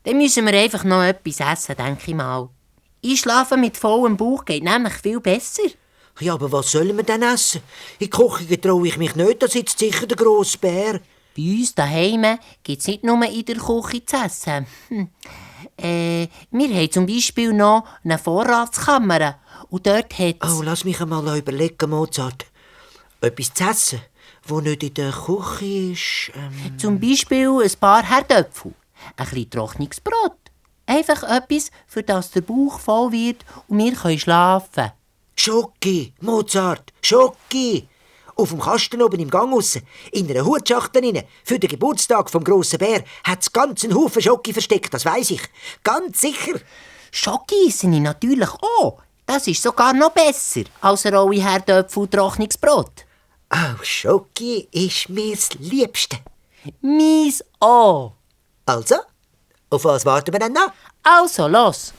Dann müssen wir einfach noch etwas essen, denke ich mal. Einschlafen mit vollem Bauch geht nämlich viel besser. Ja, aber was sollen wir denn essen? In die Küche traue ich mich nicht, da sitzt sicher der grosse Bär. Bei uns daheim gibt es nicht nur in der Küche zu essen. Wir haben zum Beispiel noch eine Vorratskammer. Und dort hat es... Oh, lass mich einmal überlegen, Mozart. Etwas zu essen, das nicht in der Küche ist... Zum Beispiel ein paar Herdöpfel, ein bisschen trockenes Brot. Einfach etwas, für das der Bauch voll wird und wir schlafen können. Schoki, Mozart, Schoki! Auf dem Kasten oben im Gang aussen, in einer Hutschachtel rein, für den Geburtstag vom grossen Bär, hat es ganz einen Haufen Schoki versteckt, das weiss ich. Ganz sicher. Schoki esse ich natürlich auch. Das ist sogar noch besser als rohe Herdöpfel und trockenes Brot. Oh, Schoki ist mir das Liebste. Meins auch. Also, auf was warten wir denn noch? Also, los.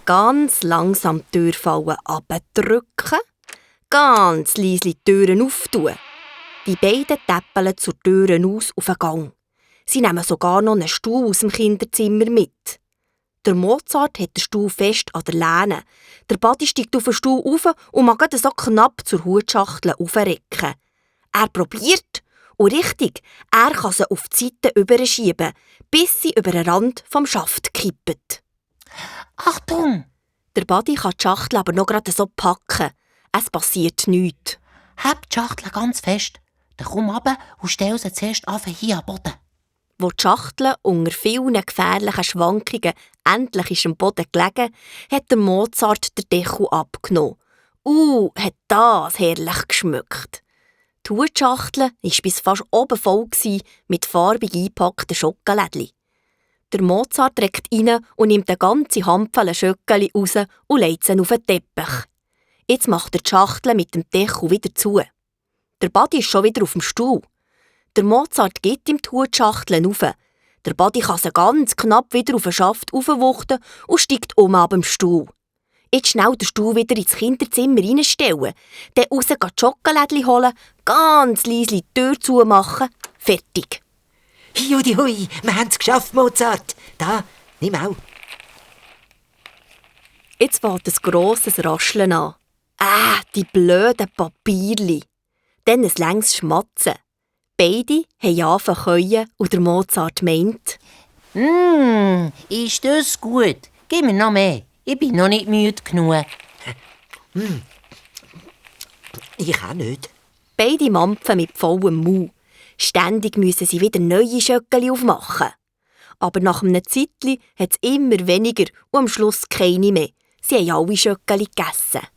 Ganz langsam die Türfallen abdrücken, ganz leise die Türen auftun. Die beiden täppeln zur Türen aus auf den Gang. Sie nehmen sogar noch einen Stuhl aus dem Kinderzimmer mit. Der Mozart hat den Stuhl fest an der Lehne. Der Buddy steigt auf den Stuhl auf und mag so knapp zur Hutschachtel aufrecken. Er probiert und richtig, er kann sie auf die Seite überschieben, bis sie über den Rand vom Schaft kippen. Achtung! Der Buddy kann die Schachtel aber noch gerade so packen. Es passiert nichts. Heb die Schachtel ganz fest. Dann komm runter und stell sie zuerst hier am Boden. Wo die Schachtel unter vielen gefährlichen Schwankungen endlich ist am Boden gelegen, hat der Mozart den Deckel abgenommen. Hat das herrlich geschmückt. Die Hutschachtel war bis fast oben voll mit farbig eingepackten Schokolädchen. Der Mozart trägt rein und nimmt eine ganze Handvoll Schöckeli raus und legt sie auf den Teppich. Jetzt macht er die Schachtel mit dem Deckel wieder zu. Der Buddy ist schon wieder auf dem Stuhl. Der Mozart gibt ihm die Hutschachteln rauf. Der Buddy kann sie ganz knapp wieder auf den Schaft aufwuchten und steigt ab dem Stuhl. Jetzt schnell den Stuhl wieder ins Kinderzimmer reinstellen, dann raus die Schokolädchen holen, ganz leise die Tür zumachen, fertig. Hiudi hui, wir haben es geschafft, Mozart. Da, nimm auch. Jetzt fängt ein grosses Rascheln an. Die blöden Papierli. Dann ein längs Schmatzen. Beide haben angefangen zu keuen und der Mozart meint: Ist das gut? Gib mir noch mehr. Ich bin noch nicht müde genug. Ich auch nicht. Beide mampfen mit vollem Mund. Ständig müssen sie wieder neue Schöckeli aufmachen. Aber nach einem Zeitchen hat es immer weniger und am Schluss keine mehr. Sie haben alle Schöckeli gegessen.